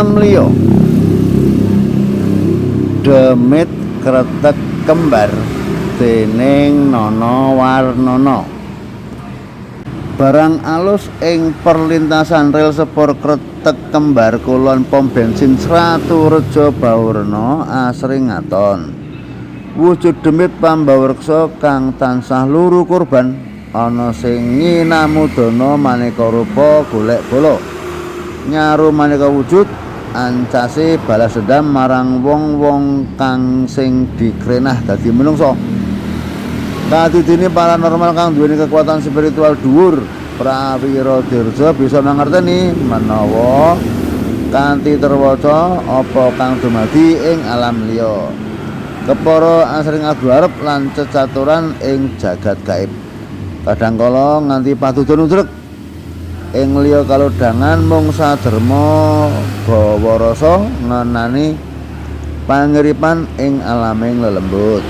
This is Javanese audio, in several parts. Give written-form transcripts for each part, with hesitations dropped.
Alam liya. Demit Kreteg Kembar dening Nono Warnono. Barang alus ing perlintasan rel sepur Kreteg Kembar kulon pom bensin Sraturejo Baureno asring ngaton. Wujud demit pambawa reksa kang tansah luru korban, ana sing nginamudana maneka rupa golek bala. Nyaru maneka wujud ancase balas dendam marang wong-wong kang sing dikrenah dadi menungsa. Kadidine paranormal kang duweni kekuatan spiritual dhuwur, Prawira Dirja bisa mangerteni menawa kanthi terwaca apa kang dumadi ing alam liya. Kepara asring adu arep lan cecaturan ing jagat gaib. Kadhangkala nganti padudon undrek. Ing liya kalodhangan mung saderma gawa rasa ngenani pangiripan ing alaming lelembut.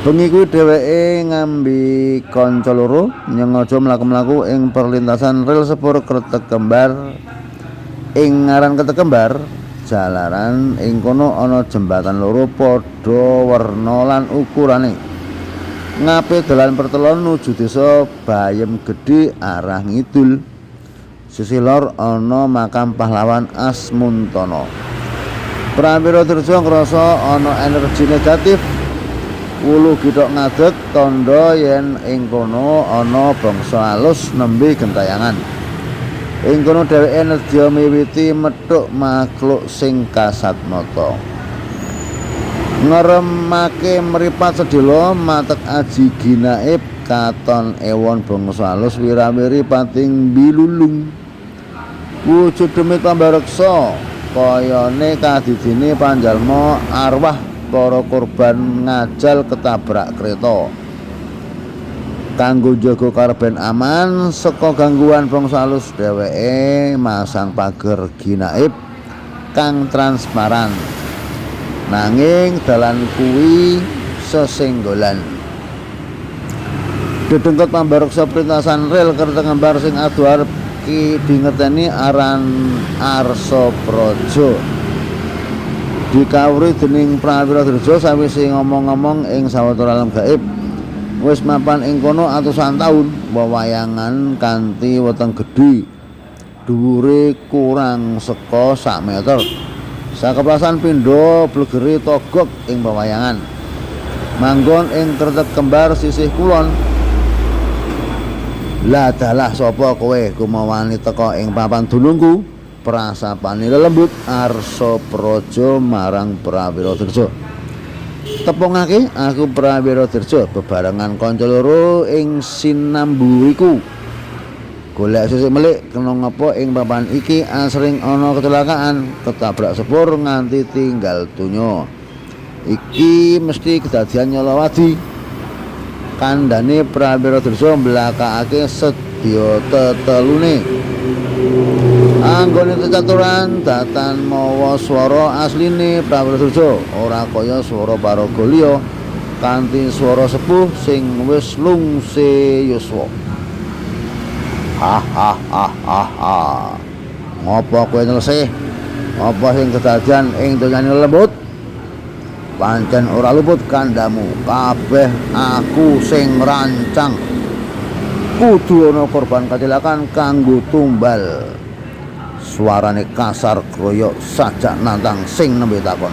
Bengi kuwi dheweke ngambi kanca loro nyengaja mlaku-mlaku ing perlintasan rel sepur Kreteg Kembar. Ing ngaran Kreteg Kembar, jalaran ing kono ana jembatan loro padha werna lan ukurane. Ngape dalan pertelon nuju desa Bayem Gedhe arah ngidul. Sisih lor ana makam pahlawan Asmuntana. Prawira Dirja ngrasa ana energi negatif. Wulu githok ngadeg tandha yen ing kono ana bangsa alus nembe gentayangan. Ing kono dheweke nedya miwiti methuk makhluk sing kasat mata. Ngeremake mripat sedhela matek aji ginaib katon ewon bangsa alus wirawiri pating bilulung. Wujud demit pambareksa kayane kadidine panjalma arwah para korban ngajal ketabrak kereta. Kanggo njaga karben aman saka gangguan bangsa alus, dheweke masang pager ginaib kang transparan. Nanging dalan kuwi sesenggolan. Dedengkot pambareksa printasan rel Kreteg Kembar sing adu arep ki dingerteni aran Arsa Praja. Dikawruhi dening Prawira Dirja sawise ngomong-ngomong ing sawetara alam gaib. Wis mapan ing kono atusan taun, wewayangan kanthi weteng gedhe. Dhuwure kurang saka sak meter. Sakeplasan pindha blegere togok ing pewayangan. Manggon ing Kreteg Kembar sisih kulon. Lah dalah sapa kowe kumawani teka ing papan dunungku? Prasapane lelembut Arsa Praja marang Prawira Dirja. Tepungake aku Prawira Dirja bebarengan kanca loro ing sinamburiku. Golek sisik melik kena ngapa ing papan iki asring ana kecelakaan, ketabrak sepur nganti tinggal donya. Iki mesti kedadian Nyalawadi. Kandhane Prawira Dirja mblakakake sedya tetelune. Anggone cecaturan datan mawa swara asline Prawira Dirja, ora kaya swara paraga liya kanthi swara sepuh sing wis lungse yuswa. Ha ha ha ha ha. Ngopo kowe nelsih? Apa sing kedadian ing donyane lembut? Pancen ora luput kandhamu, kabeh aku sing ngrancang. Kudu ana korban kacilakan kanggo tumbal. Suarane kasar kroyok sajak nantang sing nembe takon.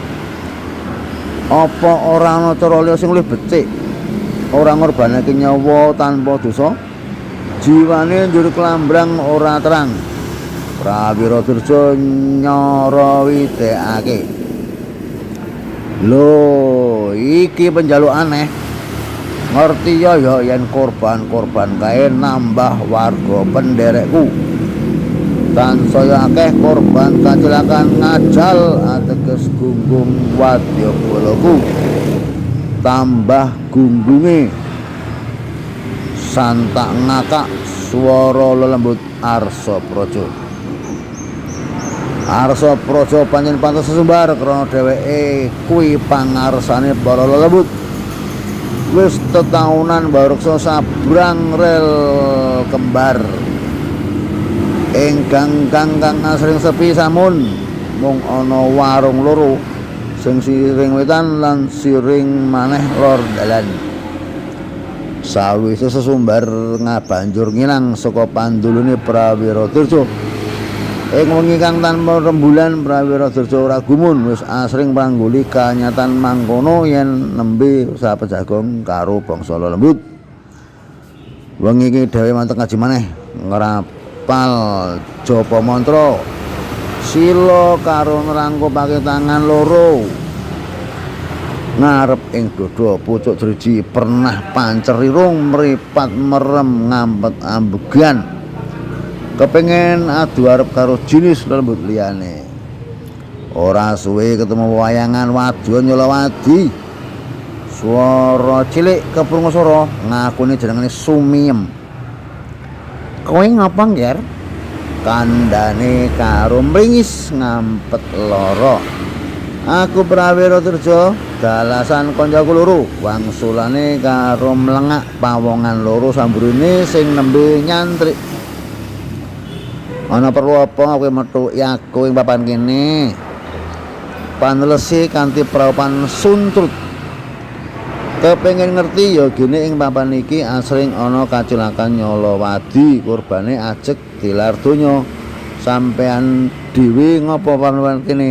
Apa ora ana cara liya sing luwih becik? Ora ngorbanake nyawa tanpa dosa? Jiwane njur klambrang ora terang. Prawira Dirja nyara widekake. Lho, iki penjaluk aneh. Ngerti ya ya yen korban-korban kae nambah warga penderekku. Tansaya akeh korban kacilakan ngajal ateges gunggung wadyabalaku. Tambah gunggunge. Santak ngakak swara lelembut Arsa Praja. Arsa Praja pancen pantes sesumbar krana dheweke kuwi pangarsane para lelembut. Wis tetaunan bareksa sabrang rel kembar. Ing gang-gang kang asring sepi samun. mung ana warung loro sing siring wetan lan siring maneh lor dalan. Sawise sesumbar ngabanjur ngilang saka pandulune Prawira Durja. Ing wengi kang tanpa rembulan Prawira Durja ora gumun wis asring prangguli kanyatan mangkono yen nembe sapejagong karo bangsa lelembut. Wengi iki dhewe mantep ngaji maneh ngrapal japa mantra sila karo nrangkupake tangan loro ngarep ing dada pucuk driji pernah pancer irung mripat merem ngampet ambegan kepengin adu arep karo jinis lelembut liyane. Ora suwe ketemu wayangan wadon Nyolowadi. Swara cilik keprungu swara ngakune jenengane Sumiem. Kowe ngapa, Ngger? Kandhane karo mringis ngampet lara. Aku Prawira Durja, dalasan kancaku loro, wangsulane karo mlengak pawongan loro samburine sing nembe nyantrik. Ana perlu apa kowe methuki aku ing papan kene? Panelesi kanthi praupan suntrut. Kepengin ngerti ya gene ing papan iki asring ana kacilakan Nyolowadi, kurbane ajeg tilar donya. Sampean dhewe ngapa papan kene?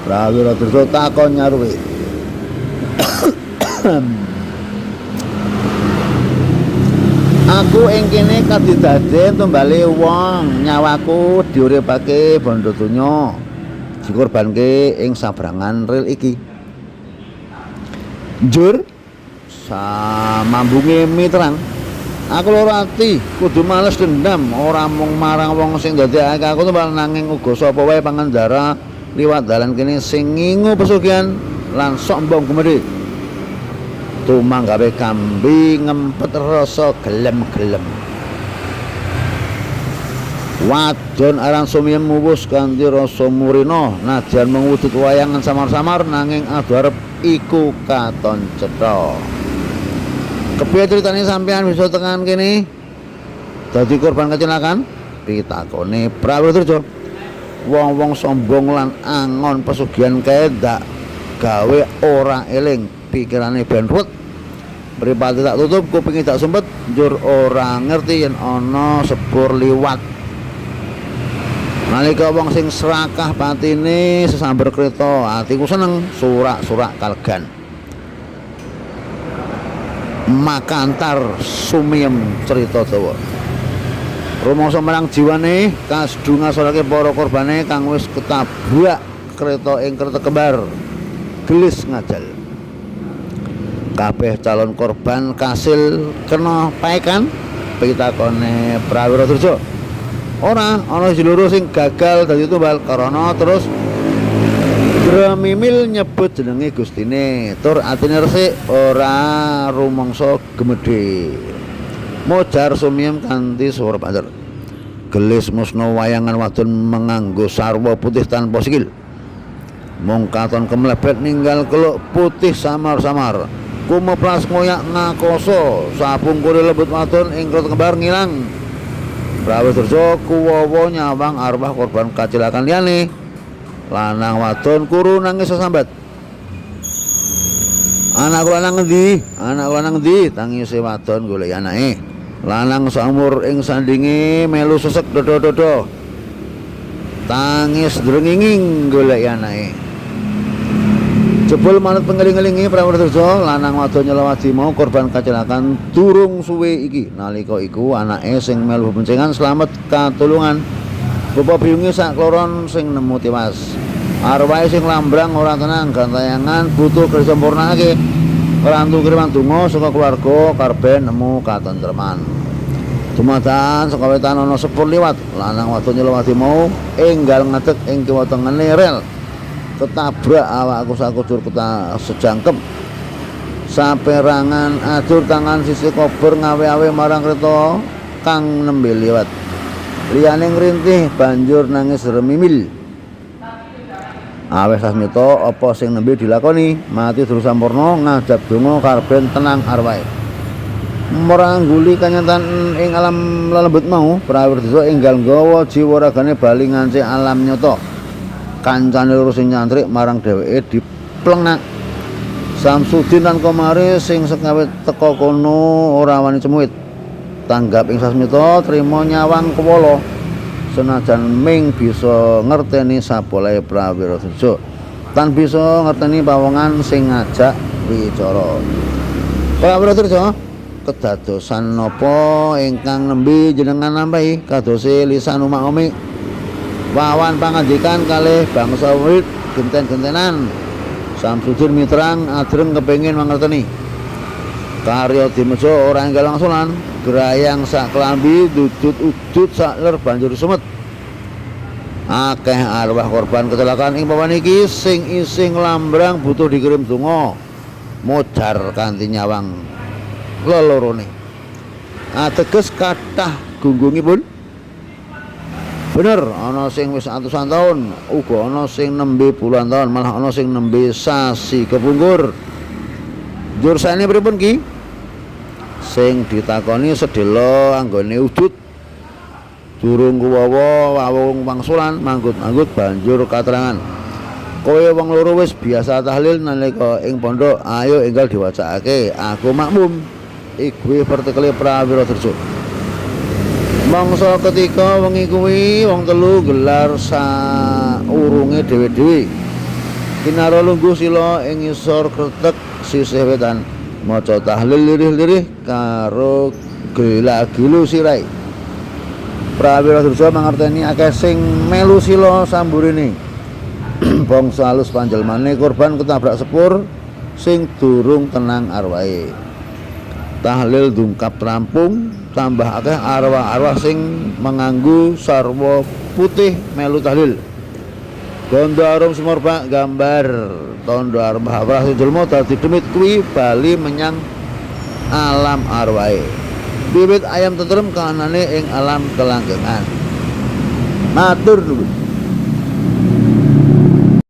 Prawira Durja takon nyaruwe. Aku ing kene kadidaden tumbale wong, nyawaku diuripake bondo donya, dikorbanke ing sabrangan rel iki. Njur samambunge miterang. Aku lara ati, kudu males dendam ora mung marang wong sing ndadekake aku tumbal nanging uga sapa wae pangendara liwat dalan kene sing ngingu pesugihan lan sok mbong gumedhe. Tumanggawe kambi ngempet rasa gelem-gelem. Wadon aran Sumiem muwus kanthi rasa murina nadyan mung wujud wayangan samar-samar nanging adu arep iku katon cetha. Kepiye critane sampean bisa tekan kene? Dadi korban kecelakaan? Pitakone Prawira Durja. Wong-wong sombong lan angon pesugihan kae ndak gawe ora eling, pikirane ben ruwet. Mripate tak tutup, kupinge tak sumpet, njur ora ngerti yen ana sepur liwat. Nalika wong sing serakah patine sesamber kreta, atiku seneng surak-surak kalegan. Makantar Sumiem cerita dawa. Rumangsa menang jiwane kasdu ngasorake para korbane kang wis ketabrak kreta ing kereta kembar. Gelis ngajal. Kabeh calon korban kasil kena paekan pitakone Prawira Durja. Ora ana siji loro sing gagal dadi tumbal karana terus gremimil nyebut jenenge gustine tur atine resik ora rumangsa gemedhe. Mojar Sumiem kanthi swara banter. Gelis musna wayangan wadon menganggo sarwa putih tanpa sikil. Mung katon kemlebet ninggal keluk putih samar-samar. Kumeplas ngoyak ngakoso sapungkure lembut wadon ing kereta kembar ngilang. Prawira Durja kuwawa nyawang arwah korban kacilakan liyane. Lanang wadon kuru nangis sesambat. Anakku lanang ngendi? Anakku lanang ngendi? Tangise wadon golek anake. Lanang saumur ing sandinge melu sesek dodo-dodo. Tangis drenginging golek anake. Jebul manut pengeling-elingi Prawira Durja, lanang wadon Nyolowadi mau korban kecelakaan durung suwe iki. Nalika iku anake sing melu bebencengan slamet katulungan. Bapa biyunge sak kloron sing nemu tiwas. Arwahe sing lambrang ora tenang gantayangan butuh disempurnakake. Rantu kiriman donga saka keluarga karben nemu katentreman. Dumadakan saka wetan ana sepur liwat, lanang wadon Nyolowadi mau enggal ngadeg ing kiwa tengene rel. Ketabrak awakku sakujur keta sejangkep. Saperangan ajur tangan sisi kober ngawe-awe marang kereta kang nembe liwat. Liyane ngrintih banjur nangis remimil. Aweh sasmita apa sing nembe dilakoni, mati durung sampurna ngajab donga karben tenang arwahe. Merangguli kanyataan ing alam lelembut mau, Prawira Durja enggal nggawa jiwa ragane bali ngancik alam nyata. Kancane loro sing nyantrik marang dheweke diplengak. Samsudin lan Komare sing sekawit teka kono ora wani cemuit. Tanggap ing sasmita trima nyawang kewala. Senajan ming bisa ngerteni sabolahe Prawira Durja, tan bisa ngerteni pawongan sing ngajak wicara. Prawira Durja, kedadosan napa ingkang nembe jenengan lampahi kadose lisan umak-umik wawan pangandikan kalih bangsa murid genten-gentenan. Samsudin mitrang adreng kepengin mangerteni. Karya dimejo ora enggal langsulan, grayang sak klambi dudut-udut sak ler banjur sumet. Akeh arwah korban kecelakaan ing papan iki sing isih nglambrang butuh dikirim donga. Mojar kanthi nyawang lelorone. Ateges kathah gunggungipun. Bener, ana sing wis atusan taun, uga ana sing nembe puluhan taun, malah ana sing nembe sasi kepungkur. Njur saene pripun ki? Sing ditakoni sedhela anggone udut. Durung kuwawa wawung wangsulan manggut-manggut banjur katrangan. Kowe wong loro wis biasa tahlil nalika ing pondok, ayo enggal diwacakake. Aku makmum. Iku vertikale Prawira Durja. Mangsa ketika wengi kuwi wong telu gelar saurunge dhewe-dhewe. Kinara lungguh sila ing ngisor kreteg sisih wetan, maca tahlil lirih-lirih karo gela-gelu sirai. Prawira Durja mangerteni akeh sing melu sila samburine. Bangsa alus panjelmane korban ketabrak sepur sing durung tenang arwahe. Tahlil dungkap rampung, tambah akeh arwah-arwah sing menganggu sarwa putih melu tahlil. Gondo arum sumerbak gambar tondo arum arwah sing jelma dadi demit kuwi bali menyang alam arwahe. Bibit ayam tentrem kahanane ing alam kelanggengan. Matur nuwun.